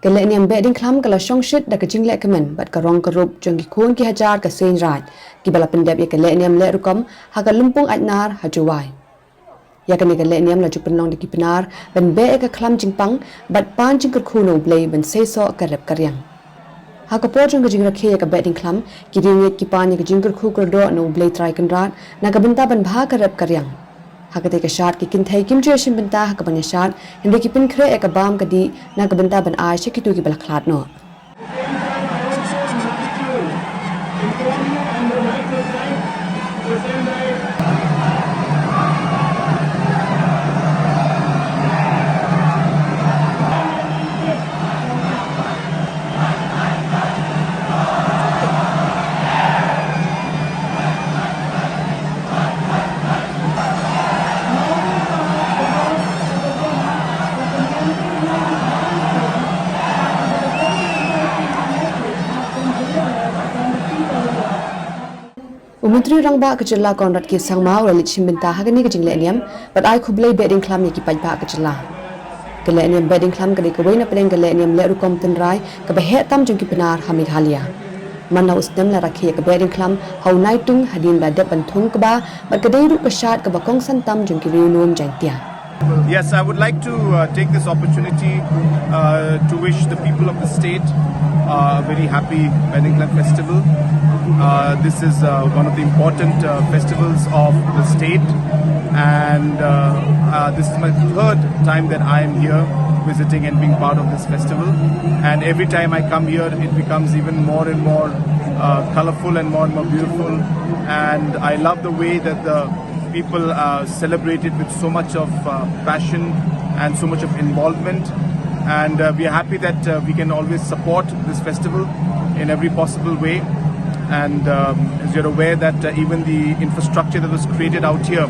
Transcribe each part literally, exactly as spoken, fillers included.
Ka lehniam Behdieñkhlam ka la shongshit da ka jinglehkmen bad ka rong ka rup jong ki khun ki hajar ka Seiñ Raij, kiba la pyndep ïa ka lehniam leh rukom ha ka Lympung Aitnar ha Jowai. Ïa kane ka lehniam la ju pynlong da ki Pnar ban beh ïa ka khlam jingpang bad pan jingkyrkhu na U Blei ban seisoh ka rep ka riang. Ha ka por jong ka jingrakhe ïa ka Behdieñkhlam, ki riewngeit ki pan ïa ka jingkyrkhu kyrdoh na U Blei Trai Kynrad na ka bynta ban bha ka rep ka riang. Ha katei ka shad, ki kynthei kim ju ïashim bynta ha kaban ïashad, hynrei ki pynkhreh ïa ka bam ka dih na ka bynta ban ai sha kito kiba la khlad noh. U Myntri Rangbah ka jylla Conrad K Sangma u la leit shim bynta ha kane ka jinglehniam bad ai khublei Behdieñkhlam ïa ki paidbah ka jylla. Ka lehniam Behdieñkhlam ka dei kawei na pdeng ka lehniam leh rukom tynrai kaba heh tam jong ki Pnar ha Meghalaya. Man la u snem la rakhe ïa ka Behdieñkhlam ha u Naitung hadien ba dep ban thung kba bad ka dei ruh ka shad kaba kongsan tam jong ki riewlum Jaiñtia. Yes, I would like to uh, take this opportunity uh, to wish the people of the state uh, a very happy Behdieñkhlam Festival. Uh, this is uh, one of the important uh, festivals of the state, and uh, uh, this is my third time that I am here visiting and being part of this festival. And every time I come here, it becomes even more and more uh, colorful and more and more beautiful. And I love the way that the people uh, celebrate it with so much of uh, passion and so much of involvement. And uh, we are happy that uh, we can always support this festival in every possible way. And um, as you're aware that uh, even the infrastructure that was created out here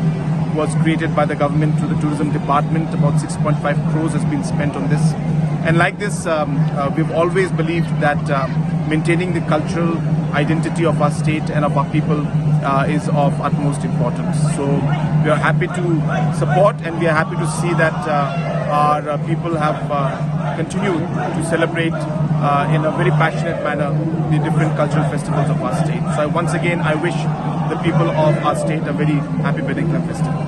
was created by the government through the tourism department. About six point five crores has been spent on this. And like this, um, uh, we've always believed that uh, maintaining the cultural identity of our state and of our people uh, is of utmost importance. So we are happy to support, and we are happy to see that uh, our uh, people have uh, continued to celebrate uh, in a very passionate manner the different cultural festivals of our state. So I, once again, I wish the people of our state a very happy Behdieñkhlam festival.